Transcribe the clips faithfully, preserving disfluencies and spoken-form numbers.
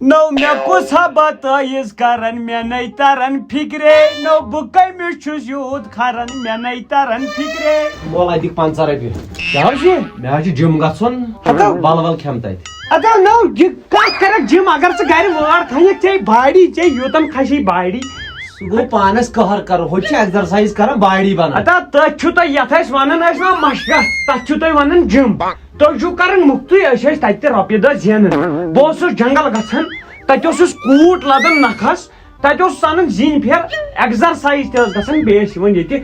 نو مےٚ کُس ہا بتٲیِز کرن، مےٚ نے ترن فکرے۔ نو بہٕ کٔمِس چھُس یوٗت کھرن، مےٚ نے ترن فکرے۔ مول، اَتِکۍ پنٛژاہ رۄپیہِ۔ کیٛاہ حظ چھُ؟ مےٚ حظ چھُ جِم گژھُن۔ ہتو۔ بلہٕ ولہٕ کھٮ۪مہٕ تَتہِ۔ ہتو نو، یہِ کتھ کرکھ جِم، اگر ژٕ گرِ وٲر تھٲیِکھ، ژےٚ باڈی، ژےٚ یوٗتن کھسی باڈی۔ سُہ گوٚو پانس قہر کرُن، ہُتہِ چھِ exercise کران، باڈی بنان۔ ہتا، تٔتھۍ چھُ تۄہہِ، یتھ أسۍ ونان ٲسۍ نا مشقت، تتھ چھُو تُہۍ ونان جِم۔ تُہۍ چھُو کران مُفتٕے، أسۍ ٲسۍ تتہِ تہِ رۄپیہِ دہ زینان۔ بہٕ اوسُس جنگل گژھان، تتہِ اوسُس کوٗٹ لدان نکھس، تتہِ اوسُس انان زِنۍ پھیرٕ، exercise تہِ ٲس گژھان، بیٚیہِ ٲسۍ یِوان ییٚتہِ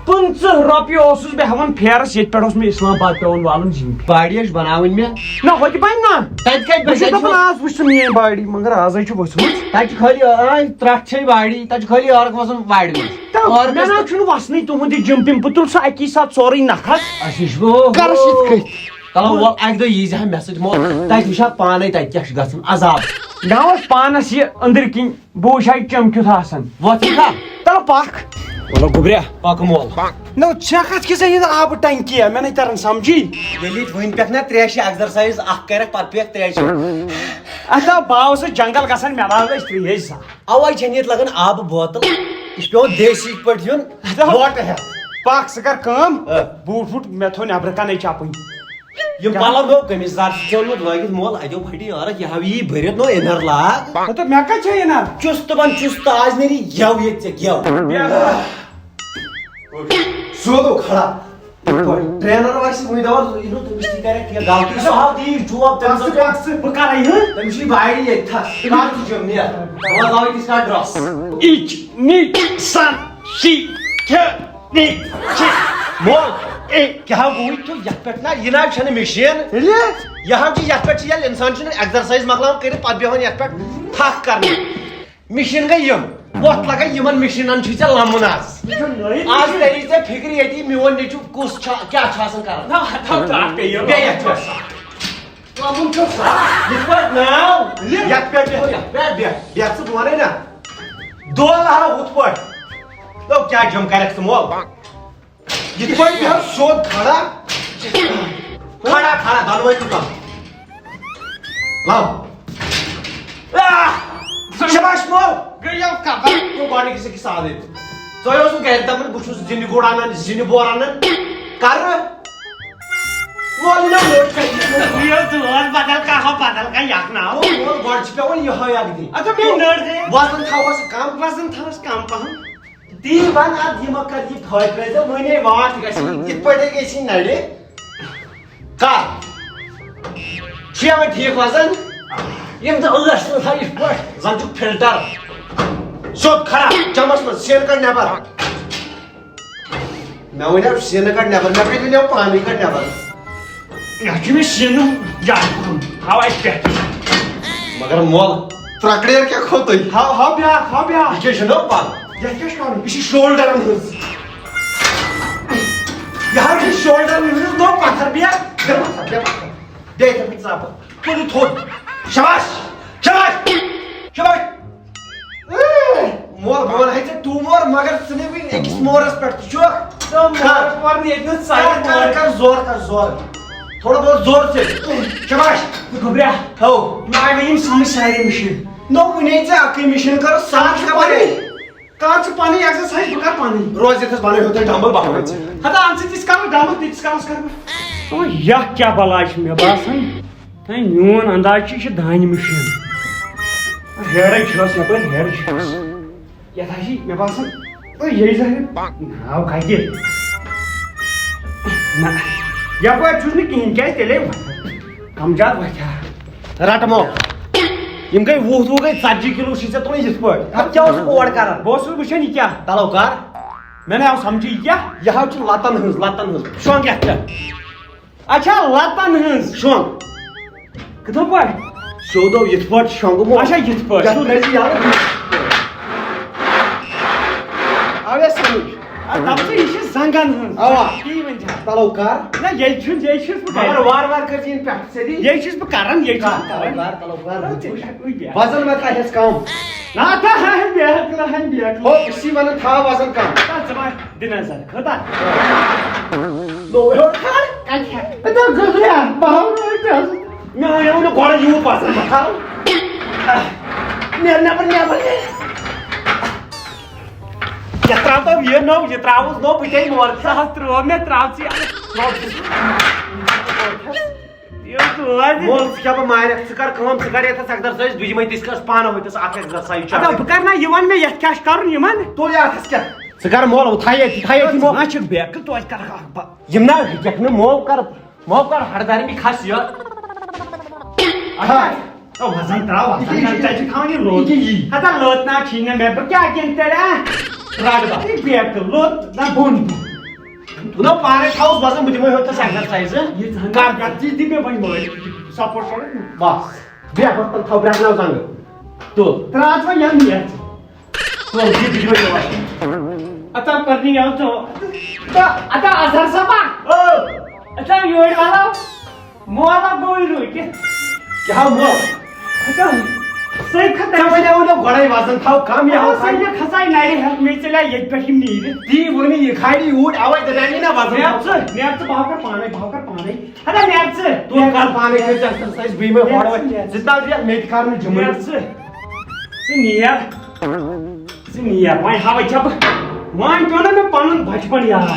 پٕنٛژٕہ رۄپیہِ اوسُس بہٕ ہٮ۪وان پھیرس، ییٚتہِ پٮ۪ٹھ اوس مےٚ اسلام آباد پٮ۪وان والُن زِنۍ پھیرٕ۔ باڈی ٲسۍ بناوٕنۍ مےٚ۔ نہ، ہُتہِ بنہِ نا۔ تتہِ کتہِ بہٕ بنہِ؟ چھُس تتہِ دپان، چھُ، آز وٕچھ ژٕ میٲنۍ باڈی، مگر آزے چھُ ؤژھمٕژ۔ تتہِ چھُ خٲلی، آے، ترٹھ چھے باڈی، تتہِ چھُ خٲلی عٲرق وسان وارِ منٛز۔ تہٕ عٲرقس مےٚ نہ تہٕ چھُنہٕ وَسنٕے تُہُنٛد یہِ جِم پِم، بہٕ تُلہٕ سُہ اَکی ساتہٕ سورُے نکھس۔ اَسہِ نِش گوٚو۔ کَرَس یِتھ کٔنۍ۔ تَلہٕ وَل، اَکہِ دۄہ یی زِ ہا مےٚ سۭتۍ مول، تَتہِ وٕچھ ہا پانَے تَتہِ کیٛاہ چھُ گژھان، عذاب۔ مےٚ اوس پانَس یہِ أنٛدٕرۍ کِنۍ، بہٕ وٕچھ ہا یہِ چَم کیُتھ آسان۔ وۄتھ یہِ کھا۔ تَلہٕ پَکھ۔ وَلہٕ گوٚبریا۔ پَکھ مول۔ نو، ژےٚ کَتھ کِژھ یہِ آبہٕ ٹنکی؟ مےٚ نَے تَران سَمجھی۔ ییٚلہِ ییٚتہِ وٕنہِ پٮ۪ٹھ نہ ترٛیشہِ exercise اَکھ کَرٮ۪کھ، پَتہٕ پیٚیَکھ ترٛیشہِ۔ اَتھ آو باو سُہ جنگل گژھان، مےٚ لاگ أسۍ ترٛیش سا۔ اوے چھنہٕ ییٚتہِ لگان آبہٕ بوتل، یہِ چھُ پٮ۪وان دیسی پٲٹھۍ یُن اَدٕ۔ لوٹہٕ ہٮ۪تھ۔ پکھ، ژٕ کر کٲم، آ۔ بوٗٹ ووٗٹ مےٚ تھوٚو نٮ۪برٕ کنے چپٕنۍ۔ یِم کیٛاہ؟ پلو مےٚ قمیٖض دار چھِ ژےٚ اوٚنمُت لٲگِتھ مول، اَتہِ اوٚو پھٹی عٲرق، یہِ ہاو یی بٔرِتھ نو اِنر لاگ۔ مطلب مےٚ کتہِ چھےٚ اِنر؟ چُست بن چُست، آز نیری یو ییٚتہِ ژےٚ گٮ۪و۔ بیٚہہ۔ سیوٚد کھڑا۔ ٹرینر وَسہِ وٕنہِ دَپان، یہِ نہٕ تٔمِس تہِ کَرٮ۪کھ کینٛہہ غلطی، سُہ ہاو تی جواب تٔمِس۔ پَکھ ژٕ، پَکھ ژٕ، بہٕ کَرَے ہُہ۔ تٔمِس چھِ یہِ باڈی ییٚتہِ تھَس۔ کَر ژٕ جِم نیر۔ بہٕ وَتلاوَے تِژھ کانٛہہ ڈرٛس۔ اِچ نِچ سَن سی کھِ نِچ چھِ۔ مول، اے۔ کیٛاہ ہاو گوٚوُے تہٕ یَتھ پٮ۪ٹھ نہ، یہِ نہ حظ چھَنہٕ مِشیٖن۔ تیٚلہِ؟ یہِ ہاو چھِ یَتھ پٮ۪ٹھ چھِ ییٚلہِ اِنسان چھُنہٕ exercise مۄکلاوان کٔرِتھ پَتہٕ بیٚہوان یَتھ پٮ۪ٹھ تھَکھ کَرنہِ۔ مِشیٖن گٔے یِم۔ وۄتھ لگے یِمن مِشیٖنن چھُے ژےٚ لمُن آز۔ یہِ چھُ نٔے آز مِشیٖن۔ تری ژےٚ فِکرِ یتی میون نیٚچُو کُس چھا، کیٛاہ چھُ آسان کران۔ نہ، ہتو ترٛٹھ پیٚیہِ یہِ بیٚیہِ یتھ پٮ۪ٹھ۔ لمُن چھُ سا۔ یِتھ پٲٹھۍ ناو، یہِ۔ یتھ پٮ۪ٹھ بیٚہو، یتھ پٮ۪ٹھ بیٚہہ، بیٚہہ ژٕ بۄنٕے نا۔ دول لہرو ہُتھ پٲٹھۍ۔ تو کیٛاہ جم کرکھ ژٕ مول؟ یِتھ پٲٹھۍ بیٚہہ سیوٚد کھڑا۔ کھڑا، کھڑا، دۄنوَے تُکن۔ لو۔ آہ! شاباش مول۔ گٔیو کبر۔ گوٚو گۄڈٕنِکِس أکِس سادٕے۔ تۄہہِ اوسوٕ گرِ دَپان، بہٕ چھُس زِنہِ گُر اَنان، زِنہِ بور اَنان۔ کَرٕ؟ مول، یہِ نہ لوٚٹ کَتہِ۔ یہِ اوس دود بدل کانٛہہ، بدل کانٛہہ یَکھ ناو۔ مول، گۄڈٕ چھِ پٮ۪وان یِہوٚے اَکھ دِنۍ۔ اَدٕ مےٚ نٔر دے۔ وزن تھاوہوس کَم۔ وزن تھاوَس کَم پَہَم۔ تی وَن اَتھ، یہِ مہ کَر یہِ پھٲٹۍ ترٛٲیزٮ۪و، وۄنۍ ہے واٹھ گژھِ، یِتھ پٲٹھۍ ہے گژھِ یہِ نَرِ۔ کَر؟ چھُ یِوان ٹھیٖک وَزن؟ یِم تہِ ٲس نہٕ تھاوان یِتھ پٲٹھۍ۔ زَن چھُکھ فِلٹر۔ سیوٚد کھڑا، چمس منٛز، سیٖنہٕ کَڑ نٮ۪بر۔ مےٚ ؤنیو سیٖنہٕ کَڑ نٮ۪بر، مےٚ کَتہِ ؤنیو پانٕے کَڑ نٮ۪بر۔ یہِ چھُ مےٚ سیٖنہٕ یاد کوٚرمُت، ہاو اَتہِ پٮ۪ٹھ۔ مگر مول، ترٛکڑیر کیٛاہ کھوٚتُے؟ ہاو، ہاو بیٛاکھ، ہاو بیٛاکھ۔ یہِ کیٛاہ چھُ نوٚو پَل؟ یَتھ کیٛاہ چھُ کَرُن؟ یہِ چھِ شولڈرَن ہٕنٛز۔ یہِ حظ چھِ شولڈرَن ہٕنٛز نوٚو پَتھر۔ بیٚہہ، بیٚہہ پَتھر، بیٚہہ پَتھر۔ بیٚہہ یِتھَے پٲٹھۍ ژاپہٕ۔ تُل یہِ تھوٚد۔ شاباش، شاباش، شاباش۔ مول، بہٕ وَنہٕ ہے ژےٚ ٹوٗ مور، مگر ژٕ نہٕ وٕنہِ أکِس مورَس پٮ۪ٹھ تہِ چھُکھ۔ ژٕ مور کَر۔ پَرُن ییٚتہِ نہٕ کَر، ژَلہِ کَر، مور۔ کَر زور، کَر زور۔ تھوڑا بہت زور ژٕ۔ شاباش۔ گوٚبریا۔ ہو۔ مےٚ آیہِ وۄنۍ یِم سمجھ سارے مِشیٖن۔ نو، وٕنے ژےٚ اَکٕے مِشیٖن کَرو سَمجھ کَر ژٕ خبرے۔ پَنٕنۍ، کَر ژٕ پَنٕنۍ exercise، بہٕ کَرٕ پَنٕنۍ۔ روز ییٚتھَس بَنٲیِو تُہۍ ڈمبل بَہوٲے ژٕ۔ ہَتا اَمہِ سۭتۍ تہِ چھِ کَرُن ڈمبل، تیٖتِس کالَس کَرٕ بہٕ۔ او، یَتھ کیٛاہ بَلاے چھِ مےٚ باسان؟ ہے، میون انداز چھُ، یہِ چھِ دانہِ مِشیٖن۔ ہیرٕے چھس، یپٲرۍ ہیرٕ چھس۔ یتھ ہا چھِ مےٚ باسان، او، یے زہرِ ناو کتہِ؟ نہ، یپٲرۍ چھُس نہٕ کِہیٖنۍ، کیازِ تیٚلے وۄتھِ۔ کم زیادٕ وۄتھِ ہا۔ رٹہٕ مو۔ یِم گٔے وُہ، وُہ گٔے ژتجی کلو، چھِ ژےٚ تُلٕنۍ یِتھ پٲٹھۍ۔ اتھ کیٛاہ اوسُکھ اورٕ کران؟ بہٕ اوسُس وٕچھان یہِ کیٛاہ۔ تلو کر۔ مےٚ نہٕ آو سمجھے یہِ کیٛاہ۔ یہِ ہا چھِ لتن ہٕنٛز، لتن ہٕنٛز۔ شۄنٛگ یتھ پٮ۪ٹھ۔ اچھا، لتن ہٕنٛز۔ شۄنٛگ۔ کِتھٕ پٲٹھۍ؟ سیوٚد اوس یِتھ پٲٹھۍ شۄنٛگمُت۔ اچھا، یِتھ پٲٹھۍ۔ یَتھ تھٲیزِ یَلہٕ۔ آو یا سمجھ؟ آ، دَپ ژٕ، یہِ چھِ زنٛگن ہٕنٛز۔ اَوا۔ تی ؤنۍ زِ۔ تَلو کر۔ نہ، ییٚلہِ چھُنہٕ، ییٚلہِ چھُس بہٕ مگر کران۔ وارٕ وارٕ کر ژٕ یِنہٕ پٮ۪ٹھٕ سیٚدی۔ ییٚلہِ چھُس بہٕ کران، ییٚلہِ چھُس کر، بہٕ کران۔ تَلو کر، تَلو کر، تَلو وٕچھ۔ کر۔ وزن ما تھاوہَس کم؟ نہ، تھاوہَن بیٚیہِ، تھاوہَن بیٚیہِ۔ ہو، أسی وَنان تھاو وزن کم۔ تَتھ ژٕ ما دِ نظر، خٲطا۔ نوٚو ہیوٚر کھار۔ کَتہِ ہا؟ اَتہِ ہا گٔبریا، بہٕ ہاوٕ نہٕ أتھۍ۔ مےٚ وَنیو نہٕ گۄڈٕ یوٗت وَزن مہ تھاو۔ نیر نٮ۪بر، نٮ۪بر نیر۔ یتھ ترٛاو تو یہِ نوٚو، یہِ ترٛاوُس نوٚو، بہٕ تے مور۔ سُہ حظ ترٛوو مےٚ، ترٛاو ژٕ یہِ۔ یہِ اوس روزِ۔ مول، ژٕ کیٛاہ بہٕ مارکھ؟ ژٕ کر کٲم، ژٕ کر یتھس exercise، بہٕ یِمے تِژھ کٲلۍ پانہٕ ہوٚتس اکھ exercise ادا چھا؟ بہٕ کرٕ نا یہِ وَن مےٚ یتھ کیٛاہ چھُ کرُن یِمن؟ تُل یہِ اتھس کیٛاہ؟ ژٕ کر مول، تھاو ییٚتی، تھاو ییٚتی مول۔ ژٕ ما چھُکھ بیکہٕ، توتہِ کرکھ اکھ با-، یِم نا ہیٚککھ نہٕ مول کر۔ مو کر ہڑدار می کھس یور۔ اہا۔ او وزن تراو، وزن تراو، ژےٚ چھِ تھاوٕنۍ یہِ لوٚت۔ یہِ کہِ یی۔ ہتا لوٚت نا چھِی نہٕ مےٚ، بہٕ کیٛاہ گِنٛدٕ تیٚلہِ، آ؟ رَٹ بس۔ یہِ بیکہٕ لوٚت نا بۄن۔ بہٕ نا پانے تھاوُس وزن، بہٕ دِمے ہیوٚتس exercise۔ یہِ زن کر۔ کر ژٕ دِ مےٚ وۄنۍ مٲلۍ۔ Support کٔرِتھ نا۔ بس۔ بیٚہہ وۄتھ تَل تھاو برٛٮ۪کناو زنٛگہٕ۔ تُل۔ ترٛاو ژٕ وۄنۍ یَنہٕ یَتھ۔ تُل، یہِ دِمے مےٚ وزن۔ اتا پرنی یاو تو۔ اتا اظہر صاحبہ۔ او۔ اتا یوڑ والا۔ مولا گوئی روٹی۔ کیٛاہ ہا مول؟ اتا سہی کھتا۔ ژےٚ وَنیٛاو نہ گۄڈَے وزن تھاو کم، یہِ ہاو سہی۔ سہی کھساے نرِ ہٮ۪تھ مے ژےٚ لیا ییٚتہِ پٮ۪ٹھ یِم نیٖرِتھ۔ تی ووٚن مےٚ، یہِ کھالہِ یوٗرۍ، اَوَے دَپیٛاے مےٚ نہ وزن نیر تھاو۔ ژٕ، نیر ژٕ، بہٕ ہاو کر پانے، بہٕ ہاو کر پانے۔ ہتا نیر ژٕ۔ تُل کر پانے کٔرۍ ژٕ exercise، بہٕ یِمے ہورٕ وۄنۍ۔ نیر ژٕ۔ زٕ تال بیٚہہ، مےٚ تہِ کر نہٕ جِمٕے۔ نیر ژٕ۔ ژٕ نیر۔ ژٕ نیر۔ وۄنۍ ہاوَے ژےٚ بہٕ۔ وۄنۍ پیوٚو نہ مےٚ پنُن بچپن یاد۔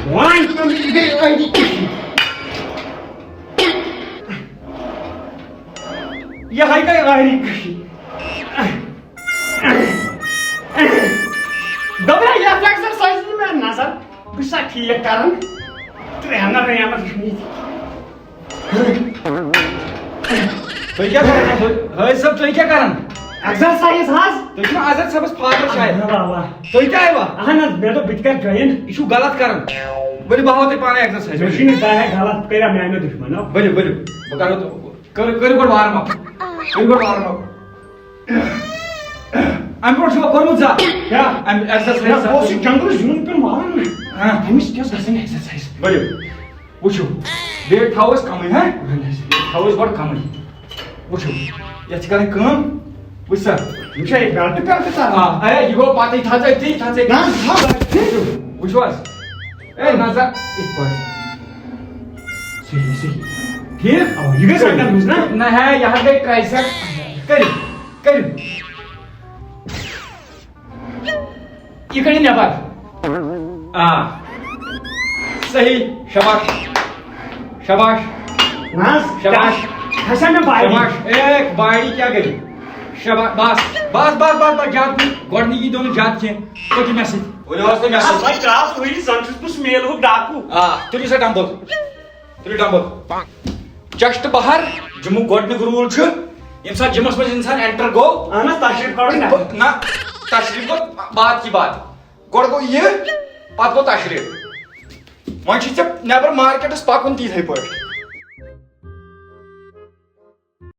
وۄنۍ پیوٚو مےٚ، یہِ گٔے أنٛدی کِشی۔ یہِ ہاے گٔے أنٛدی کِشی۔ دوٚپمَے، یَتھ exercise نہٕ مےٚ نظر۔ بہٕ چھُسا ٹھیٖک کران؟ ترٛینہٕ رینہٕ چھُنہٕ یہِ۔ تُہۍ کیٛاہ کران؟ حٲج صٲب، تُہۍ کیٛاہ کران؟ Exercise حظ۔ تُہۍ چھِو نہٕ آزاد صٲبَس father شاید؟ اَہَن حظ، اَوا۔ تُہۍ تہِ آیوا؟ اَہَن حظ، مےٚ دوٚپ بہٕ تہِ کَرٕ join۔ یہِ چھُو غلط کران۔ ؤلِو، بہٕ ہاوو تۄہہِ پانے exercise۔ مےٚ چھُنہٕ یہِ تۄہہِ غلط، کٔرِو میٛانیو دُشمنو۔ ؤلِو، ؤلِو، بہٕ کرو تۄہہِ، کٔرِو، کٔرِو گۄڈٕ warm up۔ کٔرِو گۄڈٕ warm up۔ اَمہِ برونٛٹھ چھُوا کوٚرمُت زانٛہہ؟ کیٛاہ؟ اَمہِ exercise نہ، بہٕ اوسُس جنگلہٕ زیُن پیوٚن والُن۔ ہاں۔ أمِس کیٛاہ ٲس گژھان exercise؟ ؤلِو، وٕچھِو، weight تھاوو أسۍ کمٕے، ہاں؟ اہن حظ۔ Weight تھاوو أسۍ گۄڈٕ کمٕے۔ وٕچھِو، یَتھ چھِ کرٕنۍ کٲم، وٕچھ سا۔ یہِ چھا یہِ belt pelt ژَلان؟ آ، اے، یہِ گوٚو پَتہٕ، یہِ تھاو ژٕ أتی، یہِ تھاو ژٕ أتی۔ نہ، نہ، نہ۔ وٕچھِو حظ۔ اے، نظر، یِتھ پٲٹھۍ۔ صحیح، صحیح۔ ٹھیٖک؟ اَوا، یہِ گٔے سنگتَن منٛز، نہ؟ نہ، ہے، یہِ حظ گٔے tricep۔ کٔرِو، کٔرِو۔ یہِ کٔڑِو نٮ۪بر۔ آ۔ صحیح۔ شاباش۔ شاباش۔ نہ حظ، شاباش۔ کیٛاہ؟ کھسا مےٚ body؟ شاباش۔ اے، body کیٛاہ گٔے؟ شاباش۔ بس، بس، بس، بس، بس، زیادٕ نہٕ۔ گۄڈٕنِکی دۄہ نہٕ زیادٕ کینٛہہ۔ پٔکِو مےٚ سۭتۍ۔ ؤلِو حظ تُہۍ مےٚ سۭتۍ۔ وۄنۍ ترٛاو تُہۍ یہِ، زَن چھُس بہٕ سُہ میلہٕ ہُک ڈاکوٗ۔ آ، تُلِو سا ڈمبل۔ تُلِو ڈمبل۔ Chest بہر، جِمُک گۄڈٕنیُک rule چھُ، ییٚمہِ ساتہٕ جِمَس منٛز اِنسان enter گوٚو، اہن حظ، تشریٖف کَڑُن نہ۔ نہ، تشریٖف گوٚو بعد کی بات۔ گۄڈٕ گوٚو یہِ، پَتہٕ گوٚو تشریٖف۔ وۄنۍ چھُے ژےٚ نٮ۪بر marketس پَکُن تِتھَے پٲٹھۍ۔